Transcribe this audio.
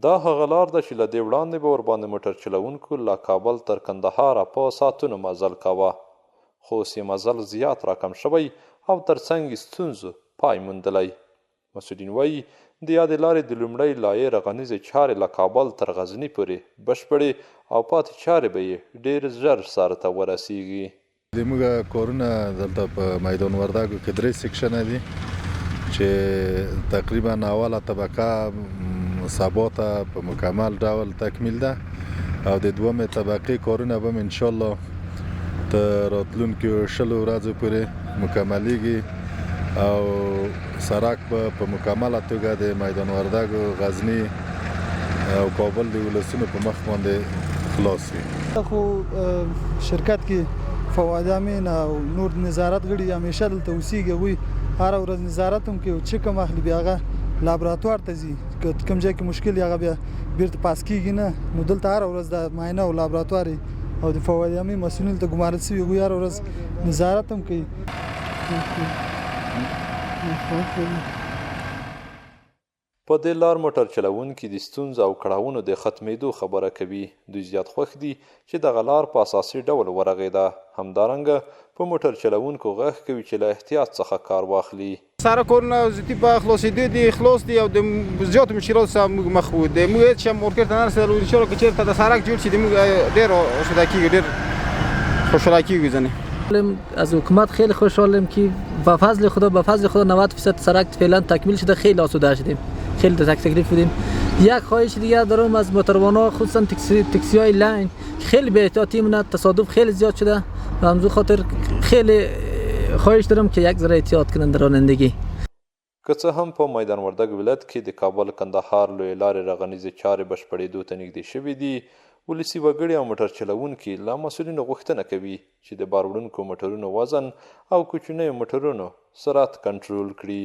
دا هغه لار ده چې له دې وړاندې به ورباندې موټر چلوونکو له کابل تر کندهاره په ساعتونو مزل کاوه، خو اوس یې مزل زیات راکم شوی او ترڅنګ یې ستونزو پای موندلی. مسؤلین وايي، د یادې لارې د لومړۍ لایې رغنیزې چارې له کابل تر غزني پورې بشپړې او پاتې چارې به یې ډېر ژر سرته ورسېږي. د موږ کارونه دلته په میدان وردګو کې درې سیکشنه دي چې تقریبا اوله طبقه سبا ته په مکمل ډول تکمیل ده او د دومې طبقې کارونه به ان شاء الله تر راتلونکو 20 ورځو پورې مکملېږي او سرک به په مکمله توګه د میدان وردګو، غزني او کابل د ولسونو په مخ باندې خلاص وي. خو شرکت کې فواد امین او نور نظارت غړي همیشه دلته اوسېږي، هغوی هره ورځ نظارت هم کوي او چک هم اخلي، بیا هغه لابراتوار ته ځي، که کوم ځای کې مشکل وي هغه بیا بیرته پاس کېږي نه، نو دلته هره ورځ د معاینه او لابراتوار او د فواد امین مسؤلین ته ګمارل شوي، هغوی هره ورځ نظارت هم کوي. په دې لار موټر چلوونکي د ستونزو او کړاوونو د ختمېدو خبره کوي. دوی زیات خوښ دي چې دغه لار په اساسي ډول ورغېده. همدارنګه په موټر چلوونکو غږ کوي چې له احتیاط څخه کار واخلي. سره کورونه زیاتی په خلاصېدو دي، خلاص دي او د زیاتو مشکلاتو سره موږ مخ وو. د موږ هېڅ شی مارکېټ ته نه رسېدل. ان شاءالله که چېرته د سرک جوړ شي د موږ ډېر اسوده کېږي، ډېر خوشحاله کېږو ځنې. از حکومت خیلی خوشحالیم که با فضل خدا، با فضل خدا 90% سرک فعلا تکمیل شده، خیلی آسوده شدیم، خیلی تکلیف بودیم. یک خواهش دیگه دارم از موتوروانا، خصوصا تاکسی های لاین، خیلی به احتیاطی مونه، تصادف خیلی زیاد شده و همزو خاطر خیلی خواهش دارم که یک ذره احتیاط کنن در رانندگی. که څه هم په میدان وردګ ولایت کې د کابل کندهار لویې لارې رغنیزې چارې بشپړېدو ته نږدې شوې دي، ولسي وګړي او موټر چلوونکي له مسؤلینو غوښتنه کوي چې د بار وړونکو موټرونو وزن او کوچنیو موټرونو سرعت کنټرول کړي.